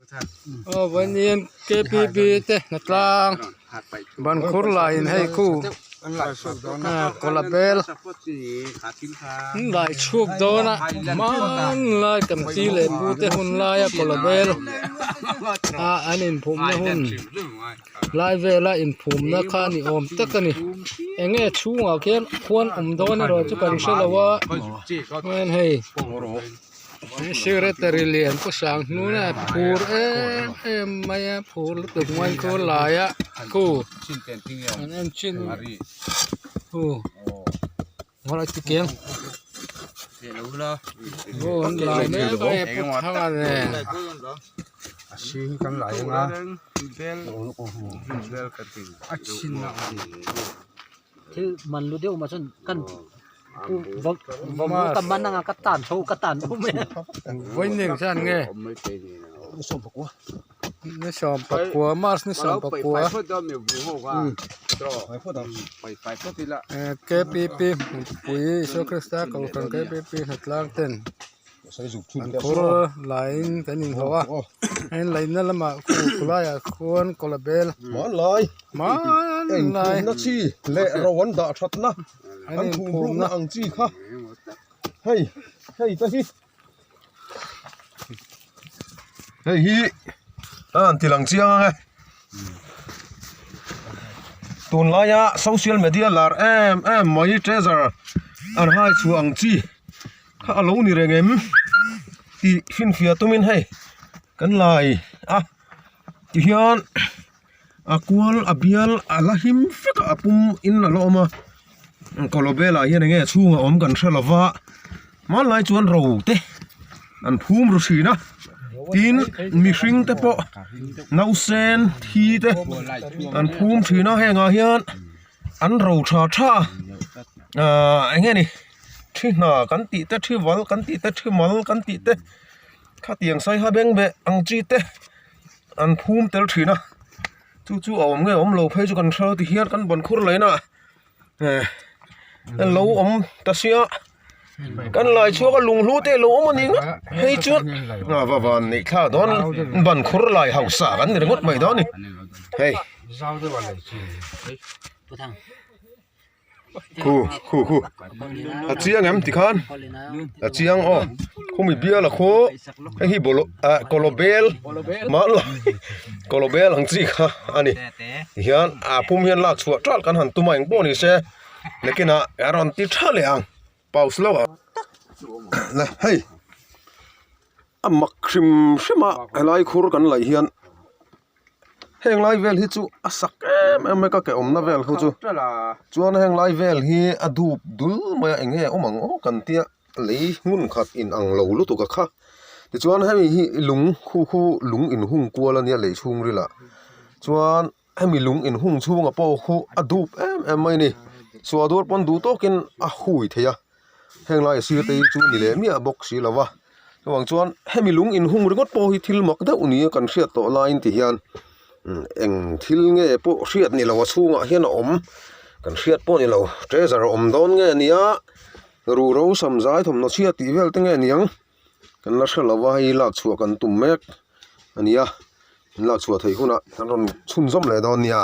Aw vawiin KPB te hnatlang bankhur laiin hei khu kawla bel an lai chhuak dawn a hmanlai kan pi leh pu te hun laia kawla bel a an inphumna hun lai vela inphumna kha ni awm tak a ni eng nge chhungah khian khuan awm dawn erawh chu kan hre lo a chuan hei. Secretary lian pu sang hnuna phur em em mai a phur lutuk mai chu lai a khu an en thin khu aw an lai mek a hei pu thanga nen. Vawiin engzat nge ni sawmpakua march ni sawmpakua KPP hmunpui Isua Krista kohhran KPP hnatlang ten an phur laiin kan inhlawh a a inlaihna lamah khu khulaiah khuan kawla bel hmanlai an inphumna ang chi kha hei hei te hi hei hi a han ti lang chiang ang e tunlaia social media lar em em mai treasure an hai chhuah ang chi kha a lo ni reng em tih finfiah tumin hei kan lai a tihian. A kual a bial a la him vek a a pum in a la awm a kawlawbelah hian eng nge chhungah awm kan hre lova hmanlai chuan ro te an phum ru thin a tin mihring te pawh nausen thi te an phum thin a hengah hian an ro tha tha ahh eng nge ni thi hna kan tih te thi val kan tih te thi mal kan tih te khatiang saiha bengbeh ang chi te. An phum tel thin a chu chu a awm nge awm lo phei chu kan hre lo ti hian kan ban khur lain a eh lo awm ta sia kan lai chhuak a lunghlu te lo awm a ni ngawt hei chuan a va van neih thlak dawn ban khur lai hausa kan ni ringawt mai dawn a ni hei. Khu khu khu a chiang em tikhan a chiang aw khumi bial a khaw hei hi bawlhhlawh ah kawlawbel mahla kawlawbel ang chi kha a ni tihian a pum hian lak chhuah ṭalh kan han tum a engpawh ni se nakinah a rawn ti ṭha leh ang pause lo ah le hei a mak hrim hrim a helai khur kan laih hian. Heng lai vel hi chu a sak em em mai ka ke awmna vel khu chu chuan heng lai vel hi a dup dul mai a eng nge awm ang aw kan tia lei hmun khat in ang lo lutuk a kha tichuan hemi hi lung khu khu lung in hung kual a nia lei chhung ril ah chuan hemi lung in hung chhungah pawh khu a dup em em mai a ni suah duar pawn duh tawkin a hui thei a. Heng lai a sir te hi chu ni leh miah bawk si lo va chuvang chuan hemi lung inhung ringawt pawh hi thil mak deuh ni a kan hriat tawh laiin ti hian eng thil nge pawh hriat ni lo a chhungah hian a awm kan hriat pawh ni lo treasure a awm dawn nge nia ruhro samzai thawmhnaw chhia tih vel te nge niang kan la hre lo va hei lak chhuah kan tum mek a ni a lak chhuah theih hunah kan rawn chhunzawm leh dawn nia.